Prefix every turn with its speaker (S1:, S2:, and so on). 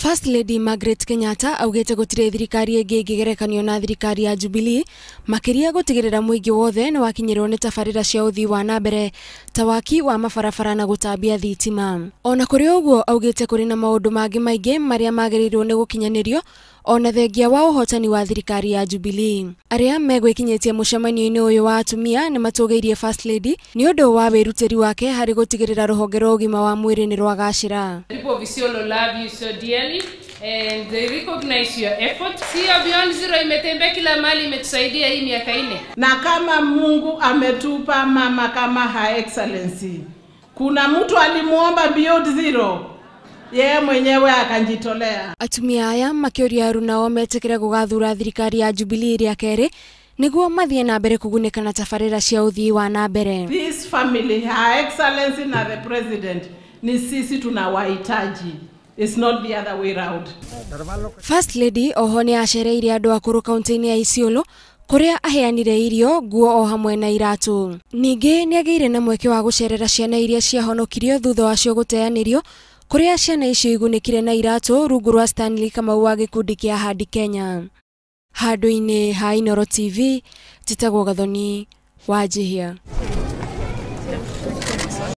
S1: First Lady Margaret Kenyatta augĩte gũtirĩ thirikari ĩngĩ ĩngĩgerekanio na thirikari ya Jubilee, makĩria gũtigĩrĩra mũingĩ wothe nĩ wakinyĩrwo nĩ tabarĩra cia ũthii wa na mbere ta waki wa mabarabara na gũtambia thitima. Ona kũrĩ ũguo, augĩte kũrĩ na maũndũ mangĩ maingĩ marĩa magĩrĩirwo nĩ gũkinyanĩrio ona thengia wa ũhotani wa thirikari ya Jubilee. Arĩa megwĩkinyĩtie mũcemanio-inĩ ũyũ wa atumia nĩ matũgĩirie First Lady nĩ ũndũ wa wĩrutĩri wake harĩ gũtigĩrĩra rũhonge rwa ũgima wa mwĩrĩ nĩ rwagacĩra.
S2: People of Isiolo love you so dearly and they recognize your effort. Sio Beyond Zero imetembea kila mahali, imetusaidia hii miaka 4.
S3: Na kama Mungu ametupa mama kama Her Excellency, kuna mtu alimuomba Beyond Zero, yeye mwenyewe akanjitolea.
S1: Atumia aya makĩũria arunao metĩkĩre gũgathura thirikari ya Jubilee rĩa kerĩ nĩguo mathiĩ na mbere kũgunĩka na tabarĩra cia ũthii wa na mbere.
S3: This family, Her Excellency na the President, ni sisi tunawahitaji. It's not the other way round.
S1: First Lady oho nĩ acereire andũ akũrũ kaunti-inĩ ya Isiolo kũrĩa aheanire irio, nguo o hamwe na iratũ. Ningĩ nĩagĩire na mweke wa gũcerera ciana iria ciahonokirio thutha wacio gũteanĩrio, kũrĩa ciana icio igunĩkire na iratũ rungu rwa Stanley Kamau wa gĩkundi kĩa Hadi Kenya. Handũ-inĩ ha Inooro TV, njĩtagwo Gathoni Wanjihia.